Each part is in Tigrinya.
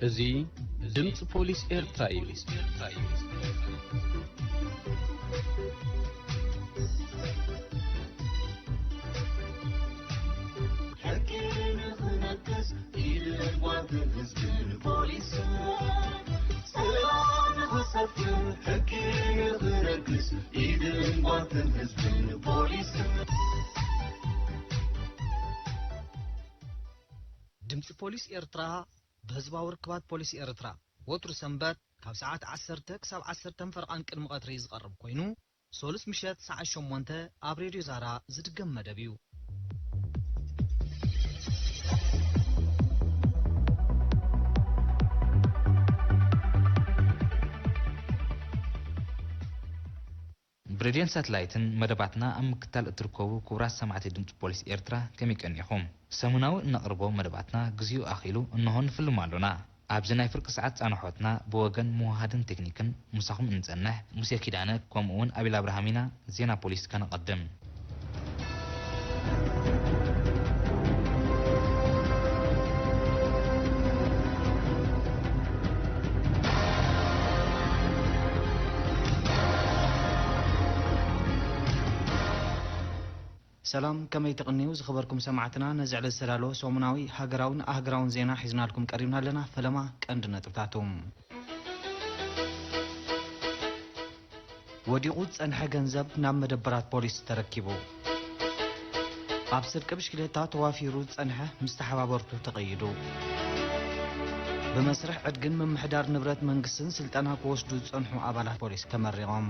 እዚ ድምፂ ፖሊስ ኤርትራ እዩ። ሕጊ ንኽነግስ ኢድን ጓንትን ህዝብን ፖሊስን፣ ሰላም ንኽሰፍን ሕጊ ንኽነግስ ኢድን ጓንትን ህዝብን ፖሊስን። ድምፂ ፖሊስ ኤርትራ ብህዝባዊ ርክባት ፖሊስ ኤርትራ ወትሩ ሰንበት ካብ ሰዓት ዓሰርተ ክሳብ ዓሰርተ ፈረቓን ቅድሚ ቀትሪ ዝቐርብ ኮይኑ፣ ሶሉስ ምሸት ሰዓት ሸሞንተ ኣብ ሬድዮ ዛራ ዝድገም መደብ እዩ። ብሬድዮን ሳትላይትን መደባትና ኣብ ምክታል እትርከቡ ክቡራት ሰማዕቲ ድምፂ ፖሊስ ኤርትራ ከመይ ቀኒኹም? ሰሙናዊ እነቕርቦ መደባትና ግዚኡ ኣኺሉ እንሆ ንፍልም ኣሎና። ኣብዚ ናይ ፍርቂ ሰዓት ጻንሖትና ብወገን ምውሃድን ቴክኒክን ምሳኹም እንጸንሕ ሙሴ ኪዳነ ከምኡ እውን ኣቤል ኣብርሃም ኢና። ዜና ፖሊስ ከነቐድም። ሰላም፣ ከመይ ትቕንዩ ዝኸበርኩም ሰማዕትና? ነዚ ዕለት ዝተዳለወ ሰሙናዊ ሃገራውን ኣህግራውን ዜና ሒዝናልኩም ቀሪብና ኣለና። ፈለማ ቀንዲ ነጥብታቱ። ወዲቑ ዝጸንሐ ገንዘብ ናብ መደበራት ፖሊስ ተረኪቡ። ኣብ ስርቂ ብሽክሌታ ተዋፊሩ ዝጸንሐ ምስ ተሓባበርቱ ተቐይዱ። ብመስርሕ ዕድግን ምምሕዳር ንብረት መንግስትን ስልጠና ክወስዱ ዝጸንሑ ኣባላት ፖሊስ ተመሪቖም።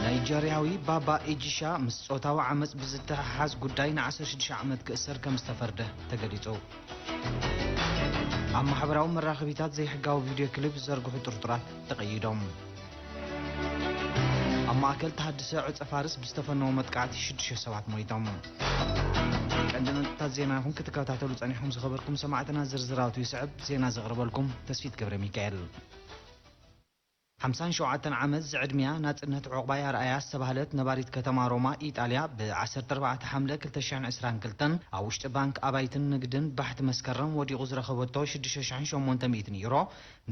ናይጀርያዊ ባባ ኢጂሻ ምስ ጾታዊ ዓመጽ ብዝተሓሓዝ ጉዳይ ን ዓሰርተ ሽዱሽተ ዓመት ክእሰር ከም ዝተፈርደ ተገሊጹ። ኣብ ማሕበራዊ መራኸቢታት ዘይሕጋዊ ቪድዮ ክሊፕ ዝዘርግሑ ጥርጡራት ተቐይዶም። ኣብ ማእከል ተሃድሰ ዕጸ ፋርስ ብዝተፈነወ መጥቃዕቲ ሽዱሽተ ሰባት ሞይቶም። ቀንዲ ነጥብታት ዜና ይኹን ክትከታተሉ ጸኒሕኩም ዝኸበርኩም ሰማዕትና ዝርዝራቱ ይስዕብ። ዜና ዘቕርበልኩም ተስፊት ገብረ ሚካኤል። ሓምሳን ሸውዓተን ዓመት ዝዕድሚያ ናጽነት ዑቕባይ ኣርኣያ ዝተባህለት ነባሪት ከተማ ሮማ ኢጣልያ ብ ዓሰርተ ኣርባዕተ ሓምለ ክልተ ሽሕን ዕስራን ክልተን ኣብ ውሽጢ ባንክ ኣባይትን ንግድን ባሕቲ መስከረም ወዲቑ ዝረኸበቶ ሽዱሽተ ሽሕን ሸሞንተ ሚእትን ዩሮ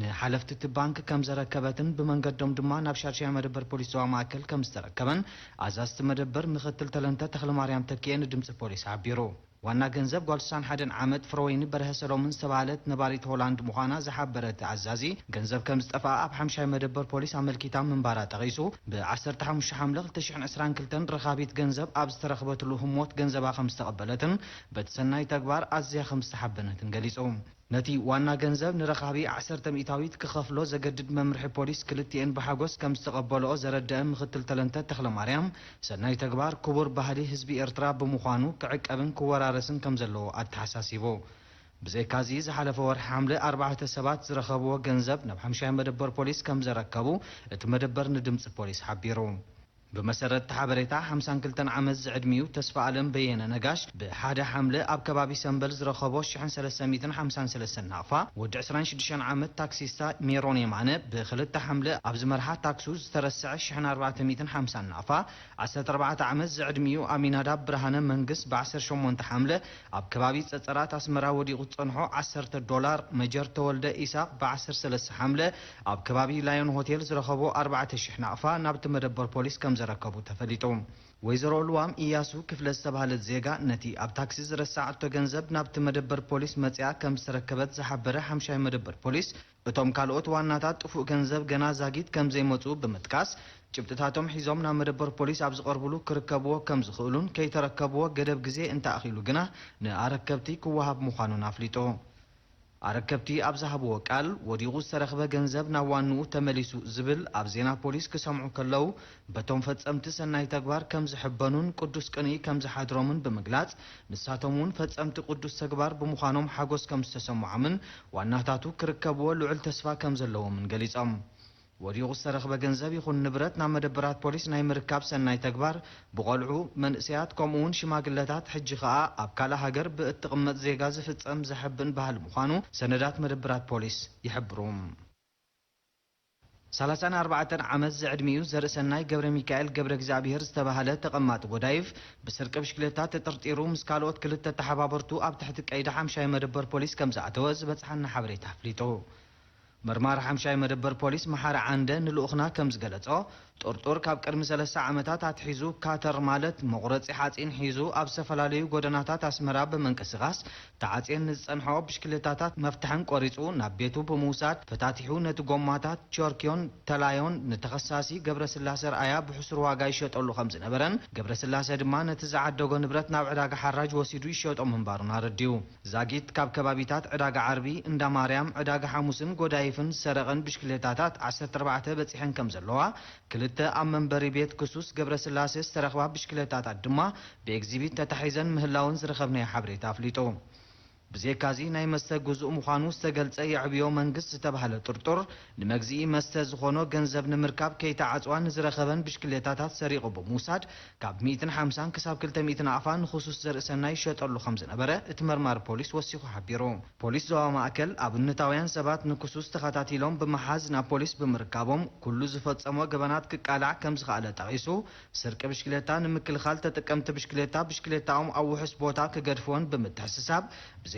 ንሓለፍቲ እቲ ባንክ ከም ዘረከበትን ብመንገዶም ድማ ናብ ሻድሻይ መደበር ፖሊስ ዞባ ማእከል ከም ዝተረከበን ኣዛዝቲ መደበር ምክትል ተለንተ ተኽለማርያም ተኪኤ ንድምጺ ፖሊስ ሓቢሩ። ዋና ገንዘብ ጓል ስሳን ሓደን ዓመት ፍረወይኒ በርሀ ሰሎምን ዝተባህለት ነባሪት ሆላንድ ምዃና ዝሓበረ እቲ ኣዛዚ፣ ገንዘብ ከም ዝጠፍኣ ኣብ ሓምሻይ መደበር ፖሊስ ኣመልኪታ ምንባራ ጠቒሱ፣ ብ ዓሰርተ ሓሙሽተ ሓምለ ክልተ ሽሕን ዕስራን ክልተን ረኻቢት ገንዘብ ኣብ ዝተረኽበትሉ ህሞት ገንዘባ ከም ዝተቐበለትን በቲ ሰናይ ተግባር ኣዝያ ከም ዝተሓበነትን ገሊጹ። ነቲ ዋና ገንዘብ ንረኻቢ ዓሰርተ ሚእታዊት ክኸፍሎ ዘገድድ መምርሒ ፖሊስ ክልቲኤን ብሓጎስ ከም ዝተቐበልኦ ዘረደአ ምክትል ተለንተ ተኽለማርያም፣ ሰናይ ተግባር ክቡር ባህሊ ህዝቢ ኤርትራ ብምዃኑ ክዕቀብን ክወራረስን ከም ዘለዎ ኣተሓሳሲቡ። ብዘይካዚ ዝሓለፈ ወርሒ ሓምለ ኣርባዕተ ሰባት ዝረኸብዎ ገንዘብ ናብ ሓምሻይ መደበር ፖሊስ ከም ዘረከቡ እቲ መደበር ንድምጺ ፖሊስ ሓቢሩ። ብመሰረት እቲ ሓበሬታ ሓምሳን ክልተን ዓመት ዝዕድሚኡ ተስፋ ኣለም በየነ ነጋሽ ብሓደ ሓምለ ኣብ ከባቢ ሰምበል ዝረኸቦ ሽሕን ሰለስተ ሚእትን ሓምሳን ሰለስተን ናቕፋ፣ ወዲ ዕስራን ሽዱሽተን ዓመት ታክሲስታ ሜሮን የማነ ብክልተ ሓምለ ኣብ ዝመርሓ ታክሱ ዝተረስዐ ሽሕን ኣርባዕተ ሚእትን ሓምሳን ናቕፋ፣ ዓሰርተ ኣርባዕተ ዓመት ዝዕድሚኡ ኣሚናዳብ ብርሃነ መንግስ ብ ዓሰርተ ሸሞንተ ሓምለ ኣብ ከባቢ ጸጸራት ኣስመራ ወዲቑ ዝጸንሖ ዓሰርተ ዶላር፣ መጀር ተወልደ ኢሳቕ ብ ዓሰርተ ሰለስተ ሓምለ ኣብ ከባቢ ላዮን ሆቴል ዝረኸቦ ኣርባዕተ ሽሕ ናቕፋ ናብቲ መደበር ፖሊስ ከም ዘረከቡ ተፈሊጡ። ወይዘሮ ልዋም ኢያሱ ክፍለ ዝተባህለት ዜጋ ነቲ ኣብ ታክሲ ዝረሳዓቶ ገንዘብ ናብቲ መደበር ፖሊስ መጺኣ ከም ዝተረከበት ዝሓበረ ሓምሻይ መደበር ፖሊስ፣ እቶም ካልኦት ዋናታት ጥፉእ ገንዘብ ገና ዛጊት ከም ዘይመጽኡ ብምጥቃስ፣ ጭብጥታቶም ሒዞም ናብ መደበር ፖሊስ ኣብ ዝቐርብሉ ክርከብዎ ከም ዝኽእሉን ከይተረከብዎ ገደብ ግዜ እንተኣኺሉ ግና ንኣረከብቲ ክወሃብ ምዃኑን ኣፍሊጡ። ኣረከብቲ ኣብ ዝሃብዎ ቃል፣ ወዲቑ ዝተረኽበ ገንዘብ ናብ ዋንኡ ተመሊሱ ዝብል ኣብ ዜና ፖሊስ ክሰምዑ ከለዉ፣ በቶም ፈጸምቲ ሰናይ ተግባር ከም ዝሕበኑን ቅዱስ ቅንኢ ከም ዝሓድሮምን ብምግላጽ፣ ንሳቶም እውን ፈጸምቲ ቅዱስ ተግባር ብምዃኖም ሓጎስ ከም ዝተሰምዖምን ዋናታቱ ክርከብዎ ልዑል ተስፋ ከም ዘለዎምን ገሊጾም። ወዲቑ ዝተረኽበ ገንዘብ ይኹን ንብረት ናብ መደበራት ፖሊስ ናይ ምርካብ ሰናይ ተግባር ብቖልዑ፣ መንእሰያት ከምኡ እውን ሽማግለታት ሕጂ ኸኣ ኣብ ካልእ ሃገር ብእትቕመጥ ዜጋ ዝፍጸም ዘሕብን ባህሊ ምዃኑ ሰነዳት መደበራት ፖሊስ ይሕብሩ። ሰላሳን ኣርባዕተን ዓመት ዝዕድሚኡ ዘርእሰናይ ገብረ ሚካኤል ገብረ እግዚኣብሔር ዝተባህለ ተቐማጢ ጎዳይፍ ብስርቂ ብሽክሌታ ተጠርጢሩ ምስ ካልኦት ክልተ ተሓባበርቱ ኣብ ትሕቲ ቀይዲ ሓምሻይ መደበር ፖሊስ ከም ዝኣተወ ዝበጽሓና ሓበሬታ ኣፍሊጡ። መርማሪ ሓምሻይ መደበር ፖሊስ መሓሪ ዓንደ ንልኡኽና ከም ዝገለጾ፣ ጥርጡር ካብ ቅድሚ ሰለስተ ዓመታት ኣትሒዙ ካተር ማለት መቑረጺ ሓጺን ሒዙ ኣብ ዝተፈላለዩ ጎደናታት ኣስመራ ብምንቅስቓስ ተዓጽየን ንዝጸንሐኦ ብሽክሌታታት መፍትሐን ቆሪጹ ናብ ቤቱ ብምውሳድ ፈታቲሑ ነቲ ጎማታት ቸርክዮን ተላዮን ንተኸሳሲ ገብረስላሰ ርኣያ ብሕሱር ዋጋ ይሸጠሉ ከም ዝነበረን ገብረስላሰ ድማ ነቲ ዝዓደጎ ንብረት ናብ ዕዳጋ ሓራጅ ወሲዱ ይሸጦ ምንባሩን ኣረዲኡ። ዛጊት ካብ ከባቢታት ዕዳጋ ዓርቢ፣ እንዳ ማርያም፣ ዕዳጋ ሓሙስን ጎዳይፍን ዝሰረቐን ብሽክሌታታት ዓሰርተ ኣርባዕተ በጺሐን ከም ዘለዋ፣ ክልተ ኣብ መንበሪ ቤት ክሱስ ገብረስላሴ ዝተረኽባ ብሽክሌታታት ድማ ብኤግዚቢት ተታሒዘን ምህላውን ዝረኸብናዮ ሓበሬታ ኣፍሊጡ። ብዘይካዚ ናይ መስተ ግዙእ ምዃኑ ዝተገልጸ የዕብዮ መንግስት ዝተባህለ ጥርጡር ንመግዝኢ መስተ ዝኾኖ ገንዘብ ንምርካብ ከይተዓጽዋ ንዝረኸበን ብሽክሌታታት ሰሪቑ ብምውሳድ ካብ ሚእትን ሓምሳን ክሳብ ክልተ ሚእትን ኣፋ ንክሱስ ዘርእሰናይ ይሸጠሉ ከም ዝነበረ እቲ መርማሪ ፖሊስ ወሲኹ ሓቢሩ። ፖሊስ ዞባ ማእከል ኣብነታውያን ሰባት ንክሱስ ተኸታቲሎም ብምሓዝ ናብ ፖሊስ ብምርካቦም ኩሉ ዝፈጸሞ ገበናት ክቃላዕ ከም ዝኸኣለ ጠቒሱ፣ ስርቂ ብሽክሌታ ንምክልኻል ተጠቀምቲ ብሽክሌታ ብሽክሌታኦም ኣብ ውሑስ ቦታ ክገድፍዎን ብምትሕስሳብ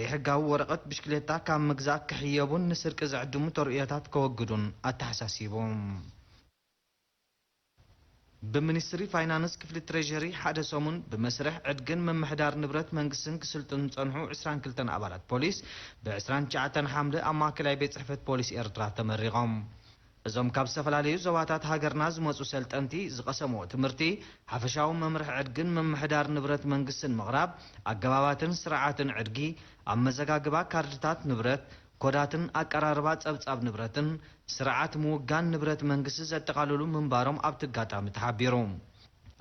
ብዘይሕጋዊ ወረቐት ብሽክሌታ ካብ ምግዛእ ክሕየቡን ንስርቂ ዝዕድሙ ተርእዮታት ከወግዱን ኣተሓሳሲቡ። ብሚኒስትሪ ፋይናንስ ክፍሊ ትሬዠሪ ሓደ ሰሙን ብመስርሕ ዕድግን ምምሕዳር ንብረት መንግስትን ክስልጥኑ ዝጸንሑ ዕስራን ክልተን ኣባላት ፖሊስ ብዕስራን ትሽዓተን ሓምለ ኣብ ማእከላይ ቤት ጽሕፈት ፖሊስ ኤርትራ ተመሪቖም። እዞም ካብ ዝተፈላለዩ ዞባታት ሃገርና ዝመጹ ሰልጠንቲ ዝቐሰምዎ ትምህርቲ ሓፈሻዊ መምርሒ ዕድግን ምምሕዳር ንብረት መንግስትን ምቕራብ፣ ኣገባባትን ስርዓትን ዕድጊ፣ ኣመዘጋግባ ካርድታት ንብረት፣ ኮዳትን ኣቀራርባ ጸብጻብ ንብረትን፣ ስርዓት ምውጋን ንብረት መንግስቲ ዘጠቓልሉ ምንባሮም ኣብቲ ኣጋጣሚ ተሓቢሩ።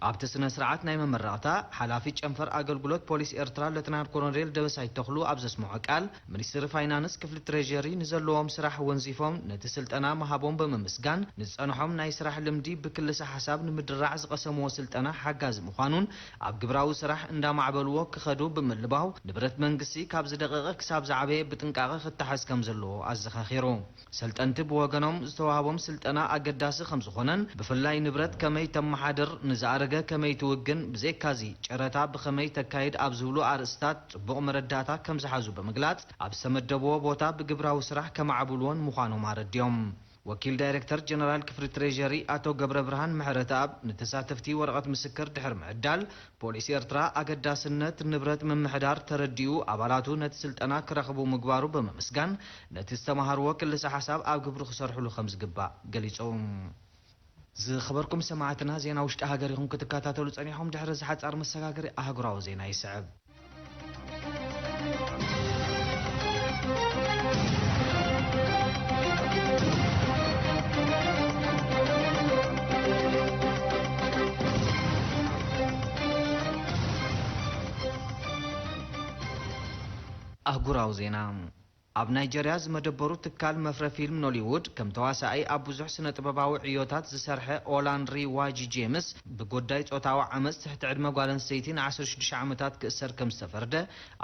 ኣብቲ ስነ ስርዓት ናይ መመረቕታ፣ ሓላፊ ጨንፈር ኣገልግሎት ፖሊስ ኤርትራ ሌተናል ኮሎኔል ደበሳይ ተኽሉ ኣብ ዘስምዖ ቃል፣ ሚኒስትሪ ፋይናንስ ክፍሊ ትሬዠሪ ንዘለዎም ስራሕ ወንዚፎም ነቲ ስልጠና ምሃቦም ብምምስጋን፣ ንዝጸንሖም ናይ ስራሕ ልምዲ ብክልሰ ሓሳብ ንምድራዕ ዝቐሰምዎ ስልጠና ሓጋዚ ምዃኑን ኣብ ግብራዊ ስራሕ እንዳማዕበልዎ ክኸዱ ብምልባው፣ ንብረት መንግስቲ ካብ ዝደቐቐ ክሳብ ዝዓበየ ብጥንቃቐ ክተሓዝ ከም ዘለዎ ኣዘኻኺሩ። ሰልጠንቲ ብወገኖም ዝተዋህቦም ስልጠና ኣገዳሲ ከም ዝኾነን ብፍላይ ንብረት ከመይ ተመሓድር፣ ንዝኣረገ ከመይ ትውግን፣ ብዘይካዚ ጨረታ ብኸመይ ተካይድ ኣብ ዝብሉ ኣርእስታት ጽቡቕ መረዳእታ ከም ዝሓዙ ብምግላጽ ኣብ ዝተመደብዎ ቦታ ብግብራዊ ስራሕ ከማዕብልዎን ምዃኖም ኣረዲኦም። ወኪል ዳይሬክተር ጀነራል ክፍሊ ትሬዠሪ ኣቶ ገብረ ብርሃን ምሕረተኣብ ንተሳተፍቲ ወረቐት ምስክር ድሕሪ ምዕዳል ፖሊስ ኤርትራ ኣገዳስነት ንብረት ምምሕዳር ተረዲኡ ኣባላቱ ነቲ ስልጠና ክረኽቡ ምግባሩ ብምምስጋን፣ ነቲ ዝተማሃርዎ ክልሰ ሓሳብ ኣብ ግብሪ ክሰርሕሉ ከም ዝግባእ ገሊጹ። ዝኸበርኩም ሰማዕትና፣ ዜና ውሽጢ ሃገር ኢኹም ክትከታተሉ ጸኒሖም። ድሕሪ እዚ ሓጻር መሰጋገሪ ኣህጉራዊ ዜና ይስዕብ። ኣህጉራዊ ዜና። ኣብ ናይጀርያ ዝመደበሩ ትካል መፍረ ፊልም ኖሊውድ፣ ከም ተዋሳኣይ ኣብ ብዙሕ ስነ-ጥበባዊ ዕዮታት ዝሰርሐ ኦላንሪ ዋጂ ጄምስ፣ ብጉዳይ ጾታዊ ዓመጽ ትሕቲ ዕድመ ጓል ኣንስተይቲ ን ዓሰርተ ሽዱሽተ ዓመታት ክእሰር ከም ዝተፈርደ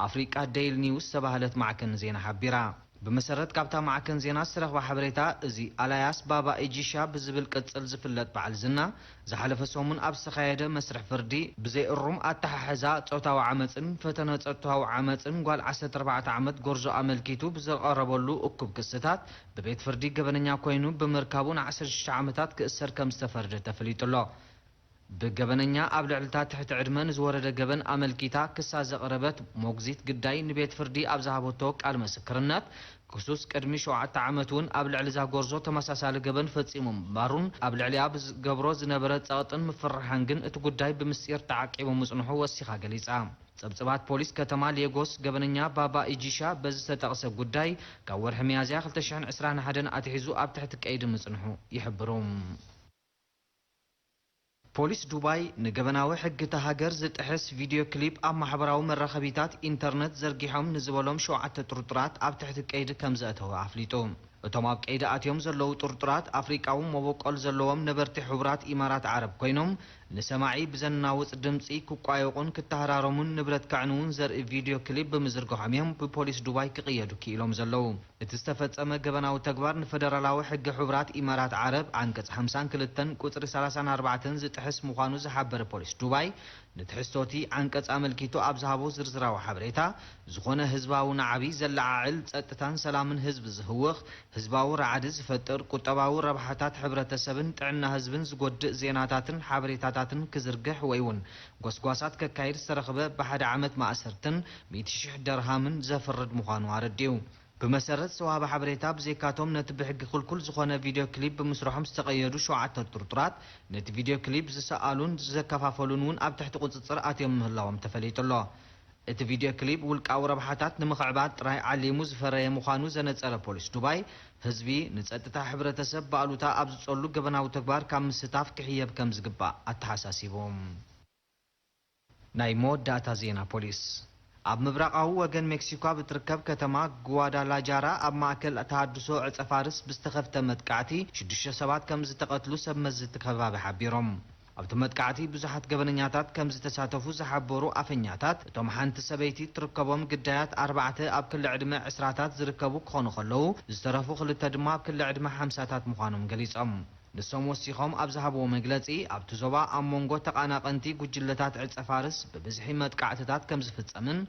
ኣፍሪቃ ዴይሊ ኒውስ ዝተባህለት ማዕከን ዜና ሓቢራ። ብመሰረት ካብታ ማዕከን ዜና ዝተረኽበ ሓበሬታ፣ እዚ ኣላያስ ባባ ኢጂሻ ብዝብል ቅጽል ዝፍለጥ በዓል ዝና፣ ዝሓለፈ ሰሙን ኣብ ዝተኻየደ መስርሕ ፍርዲ፣ ብዘይ እሩም ኣተሓሕዛ ጾታዊ ዓመጽን ፈተነ ጾታዊ ዓመጽን ጓል ዓሰርተ ኣርባዕተ ዓመት ጎርዞ ኣመልኪቱ ብዝቐረበሉ እኩብ ክስታት፣ ብቤት ፍርዲ ገበነኛ ኮይኑ ብምርካቡ ን ዓሰርተ ሽዱሽተ ዓመታት ክእሰር ከም ዝተፈርደ ተፈሊጡ ኣሎ። ብገበነኛ ኣብ ልዕሊ እታ ትሕቲ ዕድመ ንዝወረደ ገበን ኣመልኪታ ክሳ ዘቕረበት ሞግዚት ግዳይ ንቤት ፍርዲ ኣብ ዝሃበቶ ቃል ምስክርነት፣ ክሱስ ቅድሚ ሸውዓተ ዓመት እውን ኣብ ልዕሊ እዛ ጎርዞ ተመሳሳሊ ገበን ፈጺሙ ምንባሩን ኣብ ልዕሊኣ ብዝገብሮ ዝነበረ ጸቕጥን ምፍርራሕን ግን እቲ ጉዳይ ብምስጢር ተዓቂቡ ምጽንሑ ወሲኻ ገሊጻ። ጸብጻባት ፖሊስ ከተማ ሌጎስ ገበነኛ ባባ ኢጂሻ በዚ ዝተጠቕሰ ጉዳይ ካብ ወርሒ ሚያዝያ ክልተ ሽሕን ዕስራን ሓደን ኣትሒዙ ኣብ ትሕቲ ቀይዲ ምጽንሑ ይሕብሩ። ፖሊስ ዱባይ ንገበናዊ ሕጊ እታ ሃገር ዝጥሕስ ቪድዮ ክሊፕ ኣብ ማሕበራዊ መራኸቢታት ኢንተርነት ዘርጊሖም ንዝበሎም ሸውዓተ ጥርጡራት ኣብ ትሕቲ ቀይዲ ከም ዘእተወ ኣፍሊጡ። እቶም ኣብ ቀይዲ ኣትዮም ዘለዉ ጥርጡራት ኣፍሪቃዊ መበቆል ዘለዎም ነበርቲ ሕቡራት ኢማራት ዓረብ ኮይኖም፣ ንሰማዒ ብዘናውጽ ድምጺ ክቋየቑን ክተሃራረሙን ንብረት ከዕንዉን ዘርኢ ቪድዮ ክሊፕ ብምዝርግሖም እዮም ብፖሊስ ዱባይ ክቕየዱ ክኢሎም ዘለዉ። እቲ ዝተፈጸመ ገበናዊ ተግባር ንፈደራላዊ ሕጊ ሕቡራት ኢማራት ዓረብ ዓንቀጽ ሓምሳን ክልተን ቁጽሪ ሰላሳን ኣርባዕተን ዝጥሕስ ምዃኑ ዝሓበረ ፖሊስ ዱባይ፣ ንትሕዝቶቲ ዓንቀጽ ኣመልኪቱ ኣብ ዝሃቦ ዝርዝራዊ ሓበሬታ፣ ዝኾነ ህዝባዊ ናዕቢ ዘለዓዕል፣ ጸጥታን ሰላምን ህዝቢ ዝህውኽ፣ ህዝባዊ ራዕዲ ዝፈጥር፣ ቁጠባዊ ረብሓታት ሕብረተሰብን ጥዕና ህዝብን ዝጎድእ ዜናታትን ሓበሬታታትን ክዝርግሕ ወይ እውን ጎስጓሳት ከካይድ ዝተረኽበ ብሓደ ዓመት ማእሰርትን ሚእቲ ሽሕ ደርሃምን ዘፍርድ ምዃኑ ኣረዲኡ። ብመሰረት ዝተዋህበ ሓበሬታ፣ ብዘይካቶም ነቲ ብሕጊ ክልኩል ዝኾነ ቪድዮ ክሊፕ ብምስርሖም ዝተቐየዱ ሸውዓተ ጥርጡራት፣ ነቲ ቪድዮ ክሊፕ ዝሰኣሉን ዘከፋፈሉን እውን ኣብ ትሕቲ ቁጽጽር ኣትዮም ምህላዎም ተፈሊጡ ኣሎ። እቲ ቪድዮ ክሊፕ ውልቃዊ ረብሓታት ንምኽዕባት ጥራይ ዓሊሙ ዝፈረየ ምዃኑ ዘነጸረ ፖሊስ ዱባይ፣ ህዝቢ ንጸጥታ ሕብረተሰብ ብኣሉታ ኣብ ዝጸሉ ገበናዊ ተግባር ካብ ምስታፍ ክሕየብ ከም ዝግባእ ኣተሓሳሲቡ። ናይ መወዳእታ ዜና ፖሊስ። ኣብ ምብራቓዊ ወገን ሜክሲኮ ኣብ እትርከብ ከተማ ጓዳላጃራ ኣብ ማእከል ተሃድሶ ዕጸ ፋርስ ብዝተኸፍተ መጥቃዕቲ ሽዱሽተ ሰባት ከም ዝተቐትሉ ሰብ መዚ እቲ ከባቢ ሓቢሮም። ኣብቲ መጥቃዕቲ ብዙሓት ገበነኛታት ከም ዝተሳተፉ ዝሓበሩ ኣፈኛታት፣ እቶም ሓንቲ ሰበይቲ ትርከቦም ግዳያት ኣርባዕተ ኣብ ክሊ ዕድመ ዕስራታት ዝርከቡ ክኾኑ ከለዉ፣ ዝተረፉ ክልተ ድማ ኣብ ክሊ ዕድመ ሓምሳታት ምዃኖም ገሊጾም። ንሶም ወሲኾም ኣብ ዝሃብዎ መግለጺ፣ ኣብቲ ዞባ ኣብ መንጎ ተቓናቐንቲ ጉጅለታት ዕጸ ፋርስ ብብዝሒ መጥቃዕትታት ከም ዝፍጸምን፣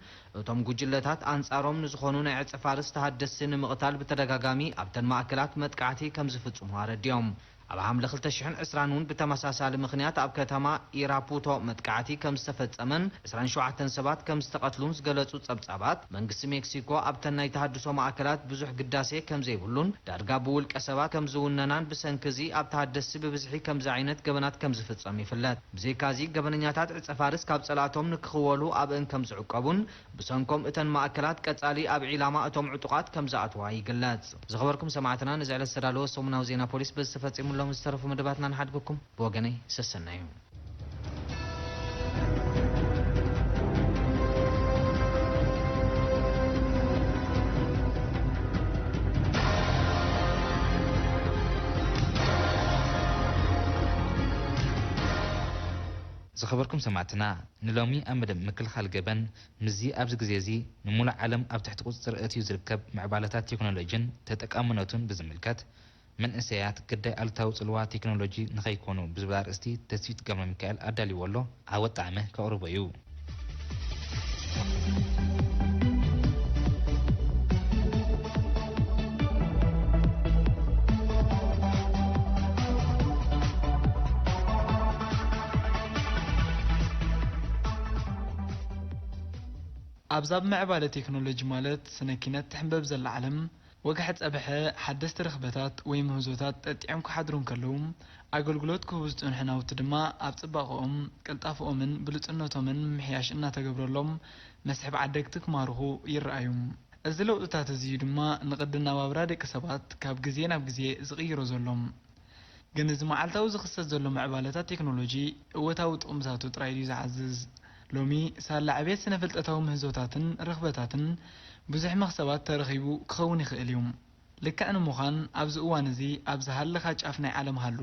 እቶም ጉጅለታት ኣንጻሮም ንዝኾኑ ናይ ዕጸ ፋርስ ተሃደስቲ ንምቕታል ብተደጋጋሚ ኣብተን ማእከላት መጥቃዕቲ ከም ዝፍጽሙ ኣረዲኦም። ኣብ ሓምለ ክልተ ሽሕን ዕስራን እውን ብተመሳሳሊ ምኽንያት ኣብ ከተማ ኢራፑቶ መጥቃዕቲ ከም ዝተፈጸመን ዕስራን ሸውዓተን ሰባት ከም ዝተቐትሉን ዝገለጹ ጸብጻባት፣ መንግስቲ ሜክሲኮ ኣብተን ናይ ተሃድሶ ማእከላት ብዙሕ ግዳሴ ከም ዘይብሉን ዳርጋ ብውልቀ ሰባት ከም ዝውነናን ብሰንኪ እዚ ኣብ ተሃደስቲ ብብዝሒ ከምዚ ዓይነት ገበናት ከም ዝፍጸም ይፍለጥ። ብዘይካዚ፣ ገበነኛታት ዕጸ ፋርስ ካብ ጸላእቶም ንክኽወሉ ኣብእን ከም ዝዕቀቡን ብሰንኮም እተን ማእከላት ቀጻሊ ኣብ ዒላማ እቶም ዕጡቓት ከም ዝኣትዋ ይግለጽ። ዝኸበርኩም ሰማዕትና፣ ነዚ ዕለት ዝተዳለወ ሰሙናዊ ዜና ፖሊስ በዚ ተፈጺሙ። ሎም ዝተረፉ መደባትና ንሓድገኩም። ብወገነይ ሰሰናዩ። ዝኸበርኩም ሰማዕትና፣ ንሎሚ ኣብ መደብ ምክልኻል ገበን፣ ምስዚ ኣብዚ ግዜ እዚ ንምሉእ ዓለም ኣብ ትሕቲ ቁጽጽር እትዩ ዝርከብ ምዕባለታት ቴክኖሎጂን ተጠቃምነቱን ብዝምልከት፣ መንእሰያት ግዳይ ኣሉታዊ ጽልዋ ቴክኖሎጂ ንኸይኮኑ ብዝብል ኣርእስቲ ተስፊት ገብረ ሚካኤል ኣዳልይዎ ኣሎ። ዓወት ጣዕመ ከቕርቦ እዩ። ኣብዛ ብምዕባለ ቴክኖሎጂ ማለት ስነ ኪነት ትሕንበብ ዘላ ዓለም፣ ወግሐ ጸብሐ ሓደስቲ ርኽበታት ወይ ምህዞታት ጠጢዖም ክሓድሩ እንከለዉ፣ ኣገልግሎት ክህቡ ዝጸንሑ ናውቲ ድማ ኣብ ጽባቐኦም፣ ቅልጣፈኦምን ብሉጽነቶምን ምምሕያሽ እናተገብረሎም መስሕብ ዓደግቲ ክማርኹ ይረኣዩ። እዚ ለውጥታት እዚ እዩ ድማ ንቕዲ ኣነባብራ ደቂ ሰባት ካብ ግዜ ናብ ግዜ ዝቕይሮ ዘሎ። ግን እዚ መዓልታዊ ዝኽሰት ዘሎ ምዕባለታት ቴክኖሎጂ እወታዊ ጥቕምታቱ ጥራይ ድዩ ዝዓዝዝ? ሎሚ ሳላ ዕቤት ስነ-ፍልጠታዊ ምህዞታትን ርኽበታትን ብዙሕ መኽሰባት ተረኺቡ ክኸውን ይኽእል እዩ። ልክዕ ንምዃን፣ ኣብዚ እዋን እዚ ኣብ ዝሃለኻ ጫፍ ናይ ዓለም ሃሉ፣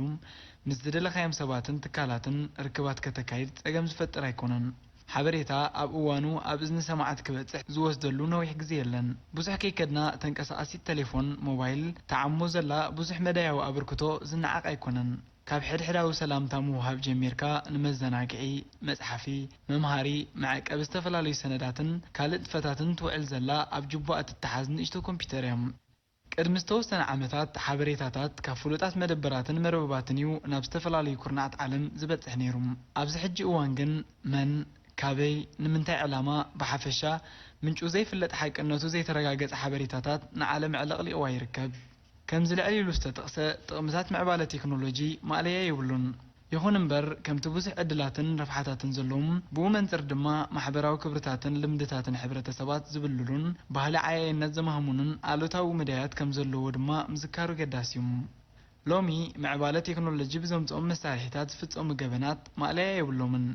ምስ ዝደለኻዮም ሰባትን ትካላትን ርክባት ከተካይድ ጸገም ዝፈጥር ኣይኮነን። ሓበሬታ ኣብ እዋኑ ኣብ እዝኒ ሰማዕቲ ክበጽሕ ዝወስደሉ ነዊሕ ግዜ የለን። ብዙሕ ከይከድና፣ ተንቀሳቓሲት ተሌፎን ሞባይል ተዓሞ ዘላ ብዙሕ መዳያዊ ኣበርክቶ ዝነዓቕ ኣይኮነን። ካብ ሕድሕዳዊ ሰላምታ ምውሃብ ጀሚርካ፣ ንመዘናግዒ፣ መጽሓፊ፣ መምሃሪ፣ መዕቀቢ ዝተፈላለዩ ሰነዳትን ካልእ ንጥፈታትን ትውዕል ዘላ ኣብ ጅቡኣ እትተሓዝ ንእሽቶ ኮምፒተር እያ። ቅድሚ ዝተወሰነ ዓመታት፣ ሓበሬታታት ካብ ፍሉጣት መደበራትን መርበባትን እዩ ናብ ዝተፈላለዩ ኩርናዓት ዓለም ዝበጽሕ ነይሩ። ኣብዚ ሕጂ እዋን ግን፣ መን፣ ካበይ፣ ንምንታይ ዕላማ፣ ብሓፈሻ ምንጩ ዘይፍለጥ ሓቅነቱ ዘይተረጋገጸ ሓበሬታታት ንዓለም ኣዕለቕሊቕዋ ይርከብ። ከምዚ ልዕል ኢሉ ዝተጠቕሰ ጥቕምታት ምዕባለ ቴክኖሎጂ ማእለያ የብሉን። ይኹን እምበር፣ ከምቲ ብዙሕ ዕድላትን ረብሓታትን ዘለዎም፣ ብኡ መንጽር ድማ ማሕበራዊ ክብርታትን ልምድታትን ሕብረተሰባት ዝብልሉን ባህሊ ዓያይነት ዘማህሙንን ኣሉታዊ መዳያት ከም ዘለዎ ድማ ምዝካሩ ገዳሲ እዩ። ሎሚ፣ ምዕባለ ቴክኖሎጂ ብዘምጽኦም መሳርሒታት ዝፍጸሙ ገበናት ማእለያ የብሎምን።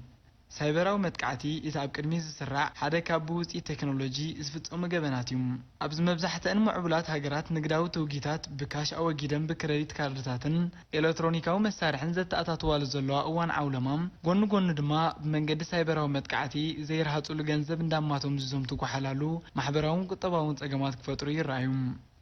ሳይበራዊ መጥቃዕቲ እቲ ኣብ ቅድሚት ዝስራዕ ሓደ ካብ ብውፅኢት ቴክኖሎጂ ዝፍጸሙ ገበናት እዩ። ኣብዚ መብዛሕትአን ምዕቡላት ሃገራት ንግዳዊ ትውጊታት ብካሽ ኣወጊደን ብክረዲት ካርድታትን ኤሌክትሮኒካዊ መሳርሕን ዘተኣታትዋሉ ዘለዋ እዋን ዓውለማ፣ ጎኒ ጎኒ ድማ ብመንገዲ ሳይበራዊ መጥቃዕቲ ዘይረሃጹሉ ገንዘብ እንዳማቶም ዝዘምቱ ጓሓላሉ ማሕበራውን ቁጠባውን ጸገማት ክፈጥሩ ይረኣዩ።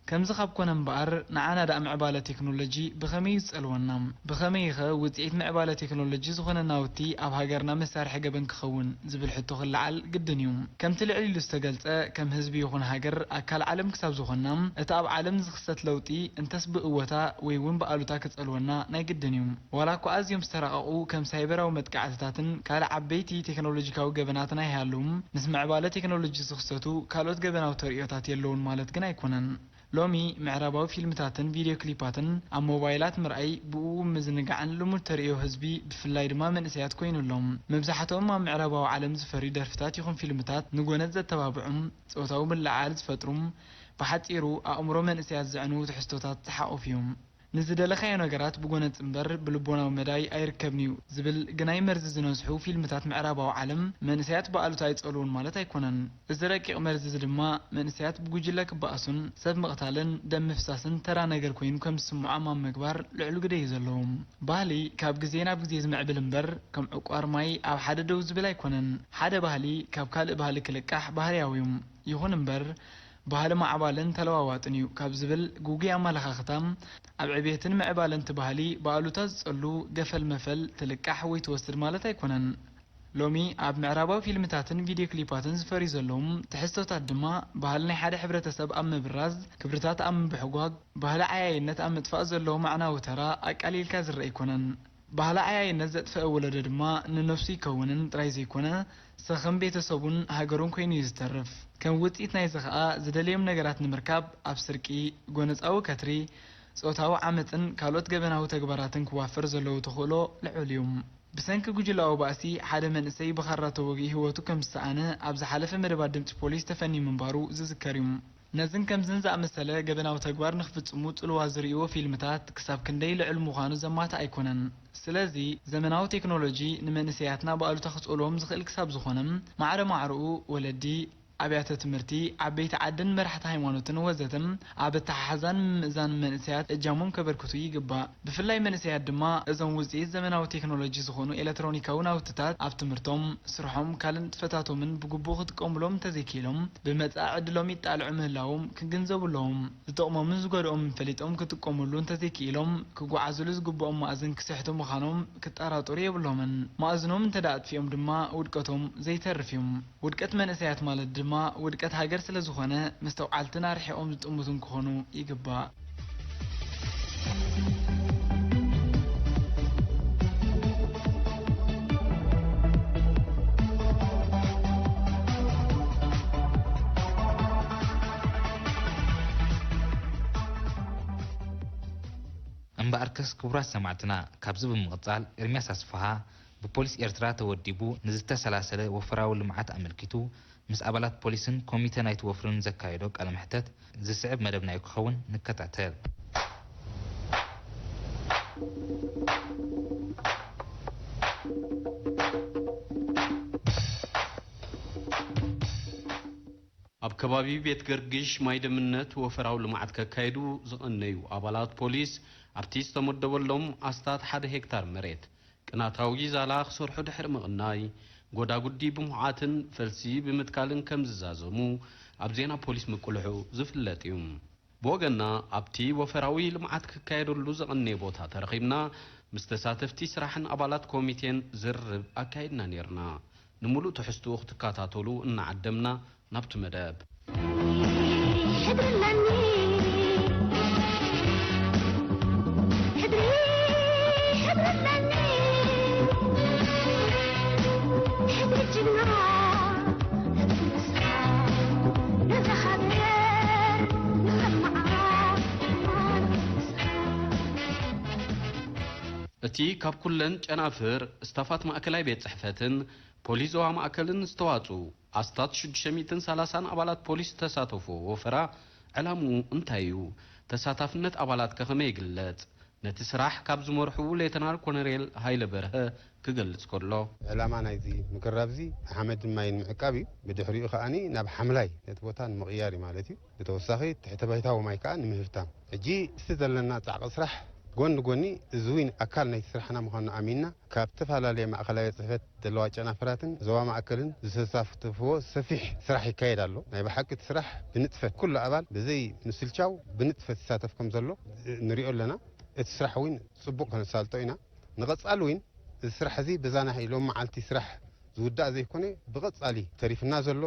ከምዚ ካብ ኮነ እምበኣር፣ ንዓና ደኣ ምዕባለ ቴክኖሎጂ ብኸመይ እዩ ዝጸልወና? ብኸመይኸ ውጽኢት ምዕባለ ቴክኖሎጂ ዝኾነ ናውቲ ኣብ ሃገርና መሳርሒ ገበን ክኸውን? ዝብል ሕቶ ክለዓል ግድን እዩ። ከምቲ ልዕል ኢሉ ዝተገልጸ፣ ከም ህዝቢ ይኹን ሃገር ኣካል ዓለም ክሳብ ዝኾንና፣ እቲ ኣብ ዓለም ዝኽሰት ለውጢ እንተስ ብእወታ ወይ እውን ብኣሉታ ክጸልወና ናይ ግድን እዩ። ዋላ እኳ ኣዝዮም ዝተራቐቑ ከም ሳይበራዊ መጥቃዕትታትን ካልእ ዓበይቲ ቴክኖሎጂካዊ ገበናትን ኣይሃለዉም፣ ምስ ምዕባለ ቴክኖሎጂ ዝኽሰቱ ካልኦት ገበናዊ ተርእዮታት የለዉን ማለት ግን ኣይኮነን። ሎሚ ምዕራባዊ ፊልምታትን ቪድዮ ክሊፓትን ኣብ ሞባይላት ምርኣይ፣ ብእኡ ምዝንጋዕን ልሙድ ተርእዮ ህዝቢ፣ ብፍላይ ድማ መንእሰያት ኮይኑ ኣሎ። መብዛሕትኦም ኣብ ምዕራባዊ ዓለም ዝፈርዩ ደርፍታት ይኹን ፊልምታት ንጎነጽ ዘተባብዑ፣ ጾታዊ ምልዕዓል ዝፈጥሩ፣ ብሓጺሩ ኣእምሮ መንእሰያት ዘዕንዉ ትሕዝቶታት ዝሓቖፉ እዮም። ንዝደለኻዮ ነገራት ብጎነጽ እምበር ብልቦናዊ መዳይ ኣይርከብን'ዩ ዝብል ግናይ መርዚ ዝነዝሑ ፊልምታት ምዕራባዊ ዓለም መንእሰያት ብኣሉታ ኣይጸልዉን ማለት ኣይኮነን። እዚ ረቂቕ መርዚ እዚ ድማ መንእሰያት ብጉጅለ ክበኣሱን ሰብ ምቕታልን ደም ምፍሳስን ተራ ነገር ኮይኑ ከም ዝስምዖም ኣብ ምግባር ልዑል ግደ እዩ ዘለዎም። ባህሊ ካብ ግዜ ናብ ግዜ ዝምዕብል እምበር ከም ዕቋር ማይ ኣብ ሓደ ደው ዝብል ኣይኮነን። ሓደ ባህሊ ካብ ካልእ ባህሊ ክልቃሕ ባህርያዊ እዩ። ይኹን እምበር፣ ባህሊ ማዕባልን ተለዋዋጥን እዩ ካብ ዝብል ግጉይ ኣመለኻኽታ፣ ኣብ ዕብየትን ምዕባለን እቲ ባህሊ ብኣሉታ ዝጸሉ ገፈል መፈል ትልቃሕ ወይ ትወስድ ማለት ኣይኮነን። ሎሚ ኣብ ምዕራባዊ ፊልምታትን ቪድዮ ክሊፓትን ዝፈርዩ ዘለዉ ትሕዝቶታት ድማ ባህሊ ናይ ሓደ ሕብረተሰብ ኣብ ምብራዝ፣ ክብርታት ኣብ ምብሕጓግ፣ ባህሊ ዓያይነት ኣብ ምጥፋእ ዘለዎ መዕናዊ ተራ ኣቃሊልካ ዝረአ ኣይኮነን። ባህሊ ዓያይነት ዘጥፈአ ወለዶ ድማ ንነብሱ ይከውንን ጥራይ ዘይኮነ፣ ሰኸም ቤተሰቡን ሃገሩን ኮይኑ እዩ ዝተርፍ። ከም ውጽኢት ናይዚ ኸኣ፣ ዝደለዮም ነገራት ንምርካብ ኣብ ስርቂ፣ ጎነጻዊ ከትሪ፣ ጾታዊ ዓመጽን ካልኦት ገበናዊ ተግባራትን ክዋፈር ዘለዎ ተኽእሎ ልዑል እዩ። ብሰንኪ ጉጅላዊ ባእሲ፣ ሓደ መንእሰይ ብኻራ ተወጊኡ ህይወቱ ከም ዝሰኣነ ኣብ ዝሓለፈ መደባት ድምጺ ፖሊስ ተፈንዩ ምንባሩ ዝዝከር እዩ። ነዝን ከምዝን ዝኣመሰለ ገበናዊ ተግባር ንኽፍጽሙ ጽልዋ ዝርእይዎ ፊልምታት ክሳብ ክንደይ ልዑል ምዃኑ ዘማትእ ኣይኮነን። ስለዚ፣ ዘመናዊ ቴክኖሎጂ ንመንእሰያትና ብኣሉታ ክጸልዎም ዝኽእል ክሳብ ዝኾነ፣ ማዕረ ማዕረኡ ወለዲ፣ ኣብያተ ትምህርቲ፣ ዓበይቲ ዓድን መራሕቲ ሃይማኖትን ወዘተ ኣብ ኣተሓሕዛን ምምእዛን መንእሰያት እጃሞም ከበርክቱ ይግባእ። ብፍላይ መንእሰያት ድማ እዞም ውጽኢት ዘመናዊ ቴክኖሎጂ ዝኾኑ ኤሌክትሮኒካዊ ናውትታት ኣብ ትምህርቶም፣ ስርሖም፣ ካልእ ንጥፈታቶምን ብግቡእ ክጥቀሙሎም እንተዘይክኢሎም፣ ብመጻኢ ዕድሎም ይጣልዑ ምህላዎም ክግንዘቡ ኣለዎም። ዝጠቕሞምን ዝጎድኦምን ፈሊጦም ክጥቀሙሉ እንተዘይክኢሎም፣ ክጓዓዙሉ ዝግብኦም ማእዝን ክስሕቱ ምዃኖም ክጠራጠሩ የብሎምን። ማእዝኖም እንተ ደኣ ኣጥፊኦም ድማ ውድቀቶም ዘይተርፍ እዩ። ውድቀት መንእሰያት ማለት ድማ ውድቀት ሃገር ስለ ዝኾነ፣ መስተውዓልትን ኣርሒቖም ዝጥምቱን ክኾኑ ይግባእ። እምበኣርከስ ክቡራት ሰማዕትና፣ ካብዚ ብምቕጻል ኤርምያስ ኣስፍሃ ብፖሊስ ኤርትራ ተወዲቡ ንዝተሰላሰለ ወፈራዊ ልምዓት ኣመልኪቱ ምስ ኣባላት ፖሊስን ኮሚተ ናይቲ ወፍርን ዘካየዶ ቃለ መሕተት ዝስዕብ መደብና እዩ ክኸውን፣ ንከታተል። ኣብ ከባቢ ቤት ገርግሽ ማይ ደምነት ወፈራዊ ልምዓት ከካይዱ ዝቐነዩ ኣባላት ፖሊስ ኣብቲ ዝተመደበሎም ኣስታት ሓደ ሄክታር መሬት ቅናታዊ ዛላ ክሰርሑ ድሕሪ ምቕናይ፣ ጎዳጉዲ ብምኹዓትን ፈልሲ ብምትካልን ከም ዝዛዘሙ ኣብ ዜና ፖሊስ ምቅልሑ ዝፍለጥ እዩ። ብወገንና፣ ኣብቲ ወፈራዊ ልምዓት ክካየደሉ ዝቐነየ ቦታ ተረኺብና፣ ምስ ተሳተፍቲ ስራሕን ኣባላት ኮሚቴን ዝርርብ ኣካይድና ነይርና። ንምሉእ ትሕዝትኡ ክትከታተሉ እናዓደምና፣ ናብቲ መደብ። ሕድሪ ኣለኒ፣ ሕድሪ፣ ሕድሪ ኣለኒ፣ ሕድሪ ጅግና፣ ሕድሪ ንስኻ፣ ነዛ ሃገር ንኸልምዓ፣ እቲ ካብ ኩለን ጨናፍር ስታፋት ማእከላይ ቤት ጽሕፈትን ፖሊስ ዞባ ማእከልን ዝተዋጽኡ ኣስታት ሽዱሽተ ሚእትን ሰላሳን ኣባላት ፖሊስ ዝተሳተፍዎ ወፈራ፣ ዕላምኡ እንታይ እዩ? ተሳታፍነት ኣባላት ከ ከመይ ይግለጽ? ነቲ ስራሕ ካብ ዝመርሑ ሌተናል ኮነሬል ሃይለ በርሀ ክገልጽ ከሎ። ዕላማ ናይዚ ምግራብ እዚ ሓመድን ማይን ምዕቃብ እዩ። ብድሕሪኡ ከኣኒ ናብ ሓምላይ ነቲ ቦታ ንምቕያር እዩ ማለት እዩ። ብተወሳኺ ትሕተ ባይታዊ ማይ ከኣ ንምህብታም። ሕጂ እቲ ዘለና ጻዕቂ ስራሕ ጎኒ ጎኒ እዚ እውን ኣካል ናይቲ ስራሕና ምዃኑ ኣሚንና ካብ ዝተፈላለየ ማእኸላዊ ጽሕፈት ዘለዋ ጨናፍራትን ዞባ ማእከልን ዝተሳተፍዎ ሰፊሕ ስራሕ ይካየድ ኣሎ። ናይ ብሓቂ እቲ ስራሕ ብንጥፈት ኩሉ ኣባል ብዘይ ምስልቻው ብንጥፈት ይሳተፍ ከም ዘሎ ንሪኦ ኣለና። እቲ ስራሕ እውን ጽቡቕ ከነሳልጦ ኢና። ንቐጻሊ እውን እዚ ስራሕ እዚ በዛ ናይ ሎም መዓልቲ ስራሕ ዝውዳእ ዘይኮነ ብቐጻሊ ተሪፍና ዘሎ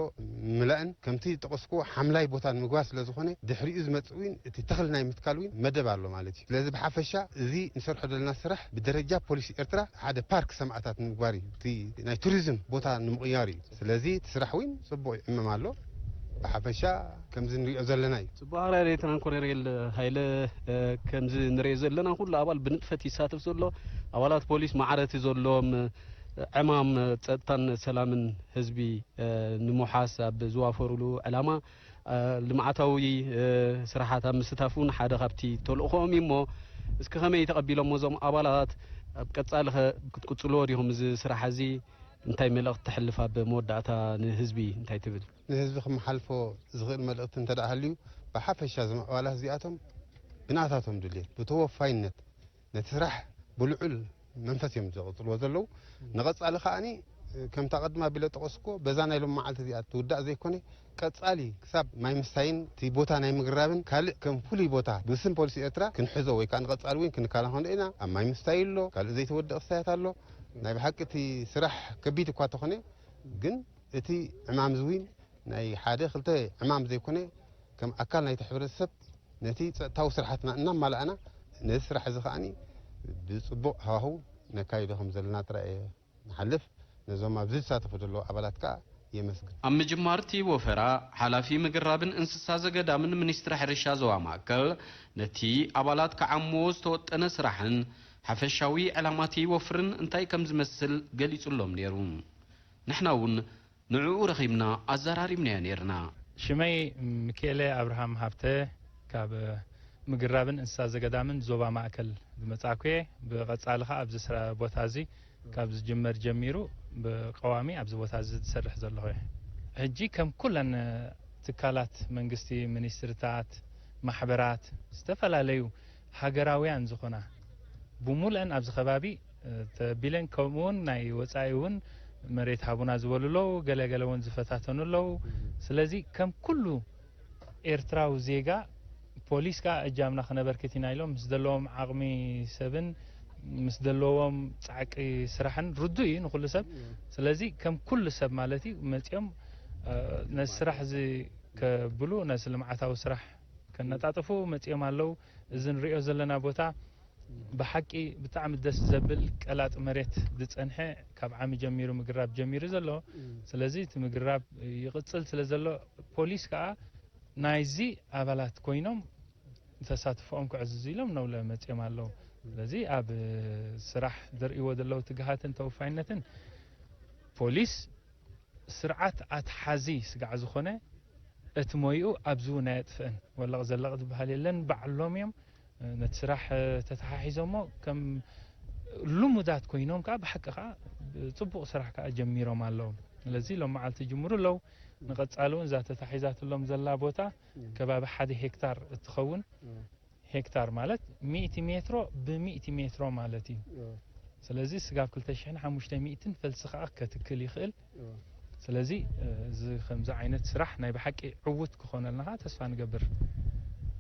ምላእን ከምቲ ዝጠቐስኩዎ ሓምላይ ቦታ ንምግባር ስለ ዝኾነ ድሕሪኡ ዝመጽእ እውን እቲ ተኽሊ ናይ ምትካል እውን መደብ ኣሎ ማለት እዩ። ስለዚ ብሓፈሻ እዚ ንሰርሖ ዘለና ስራሕ ብደረጃ ፖሊስ ኤርትራ ሓደ ፓርክ ሰማእታት ንምግባር እዩ። እቲ ናይ ቱሪዝም ቦታ ንምቕያር እዩ። ስለዚ እቲ ስራሕ እውን ጽቡቕ ይዕመም ኣሎ። ብሓፈሻ ከምዚ ንሪኦ ዘለና እዩ። ጽቡቕ ኣርኣያ ሌተናል ኮሎኔል ሃይለ፣ እ፣ ከምዚ ንሪኦ ዘለና ኩሉ ኣባል ብንጥፈት ይሳተፍ ዘሎ። ኣባላት ፖሊስ ማዕረ እቲ ዘሎም፣ እ፣ ዕማም ጸጥታን ሰላምን ህዝቢ፣ እ፣ ንምውሓስ ኣብ ዝዋፈሩሉ ዕላማ፣ እ፣ ልምዓታዊ፣ እ፣ ስራሓት ኣብ ምስታፍ እውን ሓደ ካብቲ ተልእኾኦም እዩ እሞ፣ እስኪ ከመይ ተቐቢሎሞ እዞም ኣባላት? ኣብ ቀጻሊ ኸ ክትቅጽልዎ ዲኹም እዚ ስራሕ እዚ? እንታይ መልእኽቲ ተሕልፍ? ኣብ መወዳእታ ንህዝቢ እንታይ ትብል? ንህዝቢ ክመሓልፎ ዝኽእል መልእኽቲ እንተ ደኣ ሃልዩ፣ ብሓፈሻ እዞም ኣባላት እዚኣቶም ብናታቶም ድሌት፣ ብተወፋይነት ነቲ ስራሕ ብልዑል መንፈስ እዮም ዘቐጽልዎ ዘለዉ። ንቐጻሊ ከኣኒ፣ ከምታ ቅድም ኣቢለ ጠቐስኩዎ፣ በዛ ናይ ሎም መዓልቲ እዚኣ ትውዳእ ዘይኮነ፣ ቀጻሊ ክሳብ ማይ ምስታይን እቲ ቦታ ናይ ምግራብን ካልእ ከም ፍሉይ ቦታ ብስም ፖሊስ ኤርትራ ክንሕዞ ወይ ከኣ ንቐጻሊ እውን ክንከላኸሎ ኢና። ኣብ ማይ ምስታይ ኣሎ፣ ካልእ ዘይተወደአ ክስታያት ኣሎ። ናይ ብሓቂ እቲ ስራሕ ከቢድ እኳ ተኾነ፣ ግን እቲ ዕማም እዚ እውን ናይ ሓደ ክልተ ዕማም ዘይኮነ፣ ከም ኣካል ናይቲ ሕብረተሰብ ነቲ ጸጥታዊ ስራሓትና እናማላእና፣ ነዚ ስራሕ እዚ ከኣኒ ብጽቡቕ ሃዋህው ነካይዶ ከም ዘለና ጥራይ እየ ንሓልፍ። ነዞም ኣብዚ ዝሳተፉ ዘለዉ ኣባላት ከኣ የመስግን። ኣብ ምጅማር እቲ ወፈራ፣ ሓላፊ ምግራብን እንስሳ ዘገዳምን ሚኒስትሪ ሕርሻ ዞባ ማእከል፣ ነቲ ኣባላት ክዓምዎ ዝተወጠነ ስራሕን ሓፈሻዊ ዕላማ እቲ ወፍርን እንታይ ከም ዝመስል ገሊጹሎም ነይሩ። ንሕና እውን ንዕኡ ረኺብና ኣዘራሪብናዮ ነይርና። ሽመይ ሚኪኤለ ኣብርሃም ሃብተ፣ ካብ ምግራብን እንስሳ ዘገዳምን ዞባ ማእከል ዝመጻእኩ እየ። ብቐጻሊ ኸኣ ኣብዚ ስራ ቦታ እዚ ካብ ዝጅመር ጀሚሩ ብቀዋሚ ኣብዚ ቦታ እዚ ዝሰርሕ ዘለኹ እየ። ሕጂ ከም ኩለን ትካላት መንግስቲ፣ ሚኒስትሪታት፣ ማሕበራት፣ ዝተፈላለዩ ሃገራውያን ዝኾና ብሙሉአን ኣብዚ ከባቢ፣ እ፣ ተቢለን፣ ከምኡ እውን ናይ ወጻኢ እውን መሬት ሃቡና ዝበሉ ኣለዉ፣ ገለ ገለ እውን ዝፈታተኑ ኣለዉ። ስለዚ ከም ኩሉ ኤርትራዊ ዜጋ ፖሊስ ከኣ እጃምና ክነበርክት ኢና ኢሎም ምስ ዘለዎም ዓቕሚ ሰብን ምስ ዘለዎም ጻዕቂ ስራሕን ርዱእ እዩ ንኹሉ ሰብ። እም። ስለዚ ከም ኩሉ ሰብ ማለት እዩ መጺኦም፣ እ፣ ነዚ ስራሕ እዚ ከብሉ፣ ነዚ ልምዓታዊ ስራሕ ከነጣጥፉ መጺኦም ኣለዉ። እዚ ንሪኦ ዘለና ቦታ ብሓቂ ብጣዕሚ ደስ ዘብል ቀላጥ መሬት ዝጸንሐ፣ ካብ ዓሚ ጀሚሩ ምግራብ ጀሚሩ ዘሎ። እም። ስለዚ እቲ ምግራብ ይቕጽል ስለ ዘሎ ፖሊስ ከኣ ናይዚ ኣባላት ኮይኖም ተሳትፎኦም ከዕዝዙ ኢሎም ነውለ መጺኦም ኣለዉ። ስለዚ ኣብ ስራሕ ዘርእይዎ ዘለዉ ትግሃትን ተወፋይነትን ፖሊስ ስርዓት ኣትሓዚ ስጋዕ ዝኾነ እቲ ሞይኡ ኣብዚ እውን ኣየጥፍእን። ወለቕ ዘለቕ ዝበሃል የለን፣ ባዕሎም እዮም ነቲ ስራሕ ተተሓሒዞሞ ከም ልሙዳት ኮይኖም ከኣ ብሓቂ ከኣ ጽቡቕ ስራሕ ከኣ ጀሚሮም ኣለዉ። ስለዚ ሎም መዓልቲ ይጅምሩ ኣለዉ። ንቐጻሊ እውን እዛ ተታሒዛትሎም ዘላ ቦታ ከባቢ ሓደ ሄክታር እትኸውን፣ ሄክታር ማለት ሚእቲ ሜትሮ ብሚእቲ ሜትሮ ማለት እዩ። እዎ። ስለዚ ስጋብ ክልተ ሽሕን ሓሙሽተ ሚእትን ፈልሲ ከኣ ከትክል ይኽእል። እዎ። ስለዚ፣ እ፣ እዚ ከምዚ ዓይነት ስራሕ ናይ ብሓቂ ዕዉት ክኾነልና ከኣ ተስፋ ንገብር።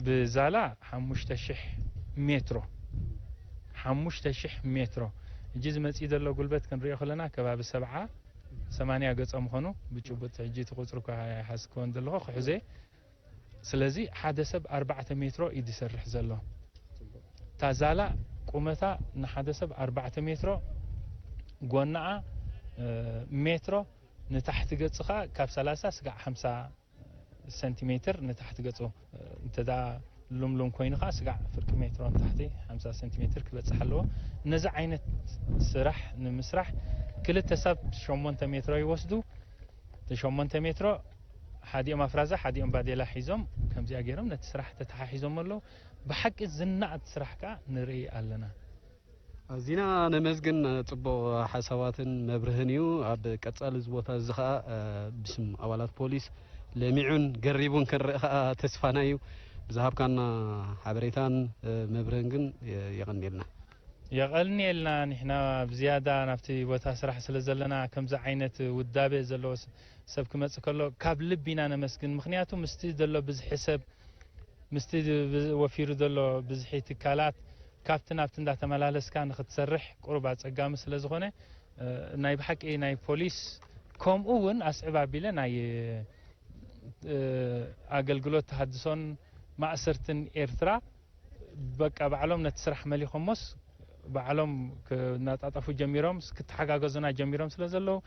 ብዛላ ሓሙሽተ ሽሕ ሜትሮ፣ ሓሙሽተ ሽሕ ሜትሮ። ሕጂ ዝመጽእ ዘሎ ጉልበት ክንሪኦ ከለና ከባቢ ሰብዓ ሰማንያ ገጾ ምኾኑ ብጭቡጥ ሕጂ እቲ ቁጽሪ እኳ ኣይሓዝክዎን ዘለኹ ክሕዜ። ስለዚ ሓደ ሰብ ኣርባዕተ ሜትሮ እዩ ዝሰርሕ ዘሎ። እታ ዛላ ቁመታ ንሓደ ሰብ ኣርባዕተ ሜትሮ፣ ጎናኣ፣ እ፣ ሜትሮ፣ ንታሕቲ ገጽ ኸኣ ካብ ሰላሳ ስጋዕ ሓምሳ ሰንቲሜትር ንታሕቲ ገጹ፣ እ፣ እንተ ደኣ ሉምሉም ኮይኑ ኸኣ ስጋዕ ፍርቂ ሜትሮ ንታሕቲ ሓምሳ ሰንቲሜትር ክበጽሕ ኣለዎ። ነዚ ዓይነት ስራሕ ንምስራሕ ክልተ ሰብ ሸሞንተ ሜትሮ ይወስዱ። እቲ ሸሞንተ ሜትሮ ሓዲኦም ኣፍራዛ፣ ሓዲኦም ባዴላ ሒዞም ከምዚኣ ገይሮም ነቲ ስራሕ ተተሓሒዞም ኣለዉ። ብሓቂ ዝነኣድ ስራሕ ከኣ ንርኢ ኣለና። ኣዚና ነመስግን። ጽቡቕ ሓሳባትን መብርህን እዩ። ኣብ ቀጻሊ እዚ ቦታ እዚ ኸኣ ብስም ኣባላት ፖሊስ ለሚዑን ገሪቡን ክንርኢ ኸኣ ተስፋና እዩ። ብዝሃብካና ሓበሬታን መብርህን ግን የቐንየልና። የቐንየልና። ንሕና ብዝያዳ ናብቲ ቦታ ስራሕ ስለ ዘለና ከምዚ ዓይነት ውዳቤ ዘለዎ ሰብ ክመጽእ ከሎ ካብ ልቢ ኢና ነመስግን። ምኽንያቱ ምስቲ ዘሎ ብዝሒ ሰብ ምስቲ ወፊሩ ዘሎ ብዝሒ ትካላት ካብቲ ናብቲ እንዳተመላለስካ ንክትሰርሕ ቁሩብ ኣጸጋሚ ስለ ዝኾነ ናይ ብሓቂ ናይ ፖሊስ ከምኡ እውን ኣስዕብ ኣቢለ ናይ ኣገልግሎት ተሃድሶን ማእሰርትን ኤርትራ በቃ ባዕሎም ነቲ ስራሕ መሊኾሞስ ባዕሎም ክናጣጠፉ ጀሚሮም ክተሓጋገዙና ጀሚሮም ስለ ዘለዉ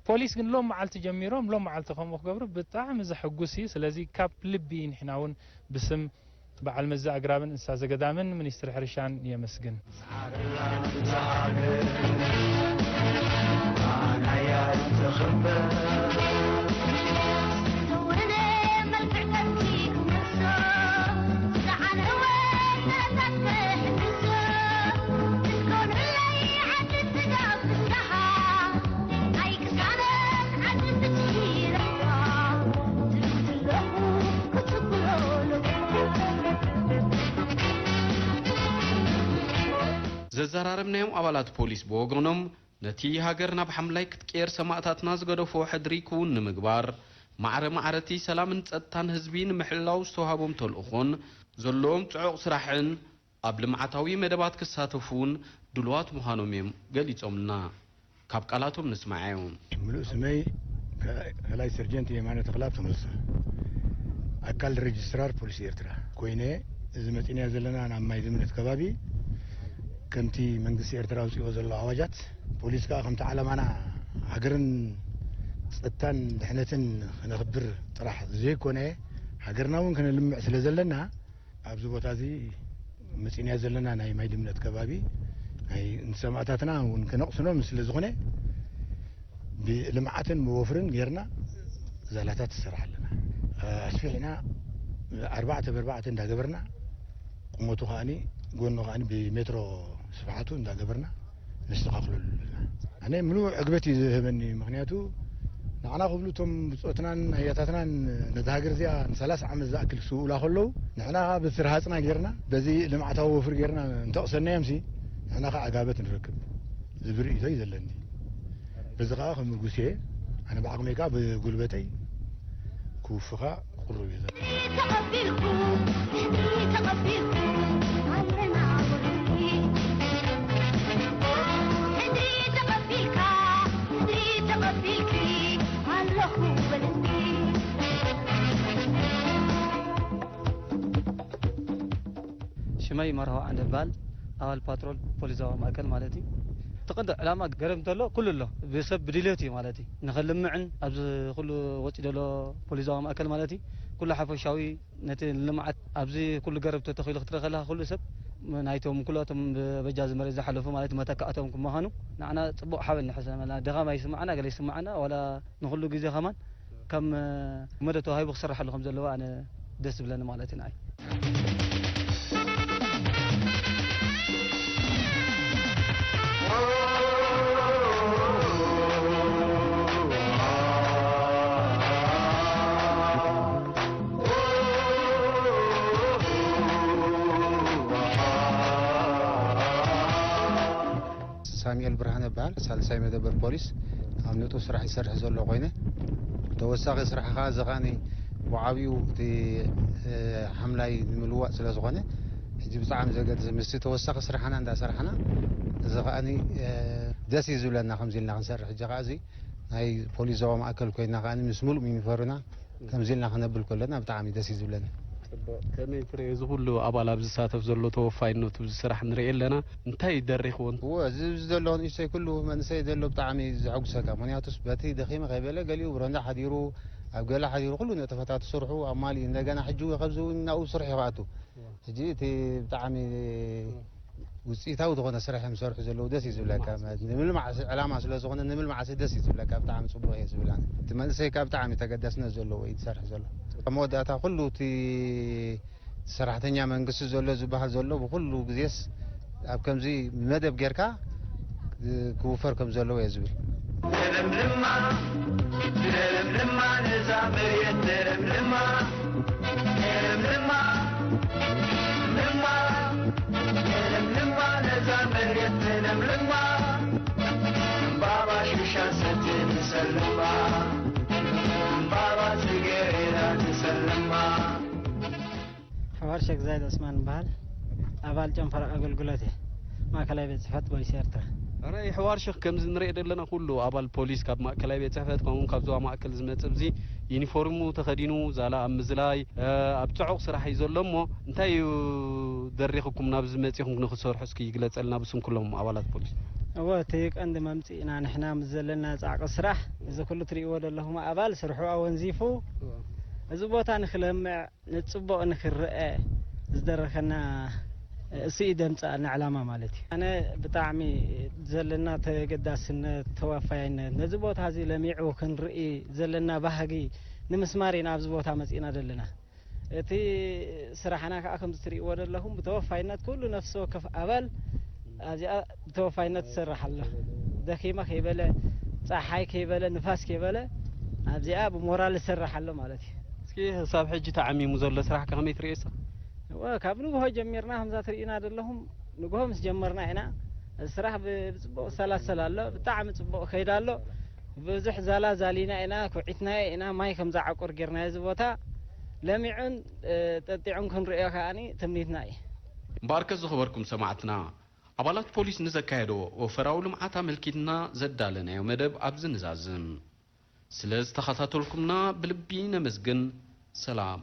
ፖሊስ ግን ሎም መዓልቲ ጀሚሮም ሎም መዓልቲ ከምኡ ክገብሩ ብጣዕሚ ዘሐጉስ እዩ። ስለዚ ካብ ልቢ ንሕና እውን ብስም በዓል መዚ ኣግራብን እንስሳ ዘገዳምን ሚኒስትሪ ሕርሻን የመስግን። ዘዘራረብናዮም ኣባላት ፖሊስ ብወገኖም ነቲ ሃገር ናብ ሓምላይ ክትቅየር ሰማእታትና ዝገደፍዎ ሕድሪ ክውን ንምግባር ማዕረ ማዕረቲ ሰላምን ጸጥታን ህዝቢ ንምሕላው ዝተዋህቦም ተልእኾን ዘለዎም ጽዑቕ ስራሕን ኣብ ልምዓታዊ መደባት ክሳተፉ እውን ድሉዋት ምዃኖም እዮም ገሊጾምልና። ካብ ቃላቶም ንስማዓዮ። ምሉእ ስመይ ከላይ ሰርጀንት የማነ ተኽላብ ተመልሶ ኣካል ሬጅስትራር ፖሊስ ኤርትራ ኮይነ እዚ መፂናዮ ዘለና ናብ ማይ ድምነት ከባቢ ከምቲ መንግስቲ ኤርትራ ኣውፅኦ ዘሎ ኣዋጃት ፖሊስ ከዓ ከምቲ ዓላማና ሃገርን ፀጥታን ድሕነትን ክነኽብር ጥራሕ ዘይኮነ ሃገርና እውን ክነልምዕ ስለ ዘለና ኣብዚ ቦታ እዚ መፂናዮ ዘለና ናይ ማይ ድምነት ከባቢ ናይ ንሰማእታትና እውን ክነቕስኖም ስለ ዝኾነ ብልምዓትን ብወፍርን ጌርና ዛላታት ትሰርሕ ኣለና። ኣስፊሕና ኣርባዕተ ብኣርባዕተ እንዳገበርና ቁመቱ ከዓኒ ጎኑ ከዓኒ ብሜትሮ ስፍሓቱ እንዳገበርና ነስተኻኽለሉ ኣለና። ኣነ ምሉእ ዕግበት እዩ ዝህበኒ። ምኽንያቱ ንዓና ክብሉ እቶም ብፆትናን ኣያታትናን ነዛ ሃገር እዚኣ ንሰላሳ ዓመት ዝኣክል ክስውኡላ ከለዉ ንሕና ከዓ በቲ ረሃፅና ጌርና በዚ ልምዓታዊ ወፍሪ ጌርና እንተቕሰናዮምሲ ንሕና ከዓ ዕጋበት ንረክብ ዝብል ርእይቶ እዩ ዘለኒ። በዚ ከዓ ክምርጉስ እየ። ኣነ ብዓቕመይ ከዓ ብጉልበተይ ክውፍኻ ክቕርብ እየ ዘለኒ። ሽመይ መርሃዊ ዓንደ በሃል ኣባል ፓትሮል ፖሊስ ዞባ ማእከል ማለት እዩ። እቲ ቀንዲ ዕላማ ገረብ እንተሎ ኩሉ ኣሎ ብሰብ ብድልዮት እዩ ማለት እዩ ንኸልምዕን ኣብዚ ኩሉ ወፂ ዘሎ ፖሊስ ዞባ ማእከል ማለት እዩ ኩሉ ሓፈሻዊ ነቲ ልምዓት ኣብዚ ኩሉ ገረብ ተተኺሉ ክትርኢ ከለኻ ኩሉ ሰብ ናይቶም ኩላቶም በጃ ዝመሬት ዝሓለፉ ማለት መተካእቶም ክመሃኑ ንዓና ፅቡቕ ሓበን ንሕሰመልና ድኻም ኣይስማዓና ገለ ይስማዓና ዋላ ንኹሉ ግዜ ከማን ከም መደብ ተዋሂቡ ክስረሐሉ ከም ዘለዎ ኣነ ደስ ዝብለኒ ማለት እዩ ንዓይ። ሳሙኤል ብርሃነ እበሃል። ሳልሳይ መደበር ፖሊስ ኣብ ንጡፍ ስራሕ ይሰርሕ ዘሎ ኮይነ፣ ተወሳኺ ስራሕ ከዓ እዚ ከዓኒ ብዓብዩ እቲ ሓምላይ ንምልዋጥ ስለ ዝኾነ ሕጂ ብጣዕሚ ዘገድስ ምስቲ ተወሳኺ ስራሕና እንዳሰራሕና እዚ ከዓኒ ደስ እዩ ዝብለና ከምዚ ኢልና ክንሰርሕ። ሕጂ ከዓ እዚ ናይ ፖሊስ ዞባ ማእከል ኮይና ከዓኒ ምስ ሙሉእ ሚኒፈርና ከምዚ ኢልና ክነብል ከለና ብጣዕሚ ደስ እዩ ዝብለኒ። ጽቡቕ። ከመይ ትርእዮ እዚ ኩሉ ኣባል ኣብዚ ዝሳተፍ ዘሎ ተወፋይነቱ እዚ ስራሕ ንርኢ ኣለና። እንታይ ደሪኽዎ? እወ፣ እዚ ኣብዚ ዘሎ ንእሽተይ ኩሉ መንእሰይ ዘሎ ብጣዕሚ እዩ ዘሐጉሰካ። ምኽንያቱስ በቲ ደኺመ ከይበለ ገሊኡ ብረንዳ ሓዲሩ፣ ኣብ ገለ ሓዲሩ ኩሉ ንጥፈታት ስርሑ ኣማሊኡ እንደገና ሕጂ እውን ካብዚ እውን ናብኡ ስርሑ ይኽኣቱ። ሕጂ እቲ ብጣዕሚ ውፅኢታዊ ዝኾነ ስራሕ እዮም ዝሰርሑ ዘለዉ። ደስ እዩ ዝብለካ። ማለት ንምልማዕ ዕላማ ስለ ዝኾነ ንምልማዕ ደስ እዩ ዝብለካ። ብጣዕሚ ፅቡቕ እየ ዝብል ኣነ። እቲ መንእሰይ ከዓ ብጣዕሚ ተገዳስነት ዘለዎ እዩ ዝሰርሕ ዘሎ። ኣብ መወዳእታ ኩሉ እቲ ሰራሕተኛ መንግስቲ ዘሎ ዝበሃል ዘሎ ብኩሉ ግዜስ ኣብ ከምዚ መደብ ጌርካ ክውፈር ከም ዘለዎ እየ ዝብል። ለምልማ ለምልማ ነዛ መሬት ለምልማ ለምልማ ለምልማ ለምልማ ነዛ መሬት ለምልማ እምባባ ሹሻ ሰቲ ንሰልማ እምባባ ጽጌሬዳ ንሰልማ። ሕዋር ሸክ ዛይድ ዑስማን ይበሃል። ኣባል ጨንፈር ኣገልግሎት እየ። ማእከላይ ቤት ጽሕፈት ፖሊስ ኤርትራ። ራይ ሕዋር ሸክ ከምዚ ንሪኦ ዘለና ኩሉ ኣባል ፖሊስ ካብ ማእከላይ ቤት ጽሕፈት ከምኡ እውን ካብ ዞባ ማእከል ዝመጽእ ኣብዚ ዩኒፎርሙ ተኸዲኑ ዛላ ኣብ ምዝላይ ኣብ ጽዑቕ ስራሕ እዩ ዘሎ እሞ እንታይ እዩ ደሪኽኩም ናብዚ መጺኹም ንክትሰርሑ እስኪ ይግለጸልና ብስም ኩሎም ኣባላት ፖሊስ። እወ እቲ ቀንዲ መምጽኢና ንሕና ምስ ዘለና ጻዕቂ ስራሕ እዚ ኩሉ ትርእይዎ ዘለኹም ኣባል ስርሑ ኣወንዚፉ እዚ ቦታ ንክለምዕ ንጽቡቕ ንክረአ ዝደረኸና እሱ እዩ ደምጽኣልና ዕላማ ማለት እዩ። ኣነ ብጣዕሚ ዘለና ተገዳስነት ተዋፋይነት ነዚ ቦታ እዚ ለሚዑ ክንርኢ ዘለና ባህጊ ንምስማር ኢና ኣብዚ ቦታ መጺእና ዘለና። እቲ ስራሕና ከዓ ከምዚ ትርእይዎ ዘለኹም ብተወፋይነት ኩሉ ነፍሲ ወከፍ ኣባል ኣብዚኣ ብተወፋይነት ዝሰርሕ ኣሎ። ደኺመ ከይበለ፣ ፀሓይ ከይበለ፣ ንፋስ ከይበለ ኣብዚኣ ብሞራል ዝሰርሕ ኣሎ ማለት እዩ። እስኪ ክሳብ ሕጂ ተዓሚሙ ዘሎ ስራሕ ከ ከመይ ትርእዮ ንስኻ? እወ ካብ ንግሆ ጀሚርና ከምዛ ትርእዩና ዘለኹም ንግሆ ምስ ጀመርና ኢና እዚ ስራሕ ብ- ብፅቡቕ ዝሰላሰል ኣሎ። ብጣዕሚ ፅቡቕ ከይዳ ኣሎ። ብዙሕ ዛላ ዛሊና ኢና፣ ኩዒትናዮ ኢና፣ ማይ ከም ዝዓቁር ጌርናዮ እዚ ቦታ ለሚዑን ጠጢዑን ክንርእዮ ከኣኒ ትምኒትና እዩ። እምበኣርከስ ዝኸበርኩም ሰማዕትና ኣባላት ፖሊስ ንዘካየድዎ ወፈራዊ ልምዓት ኣመልኪትና ዘዳለናዮ መደብ ኣብዚ ንዛዝም። ስለ ዝተኸታተልኩምና ብልቢ ነመስግን። ሰላም።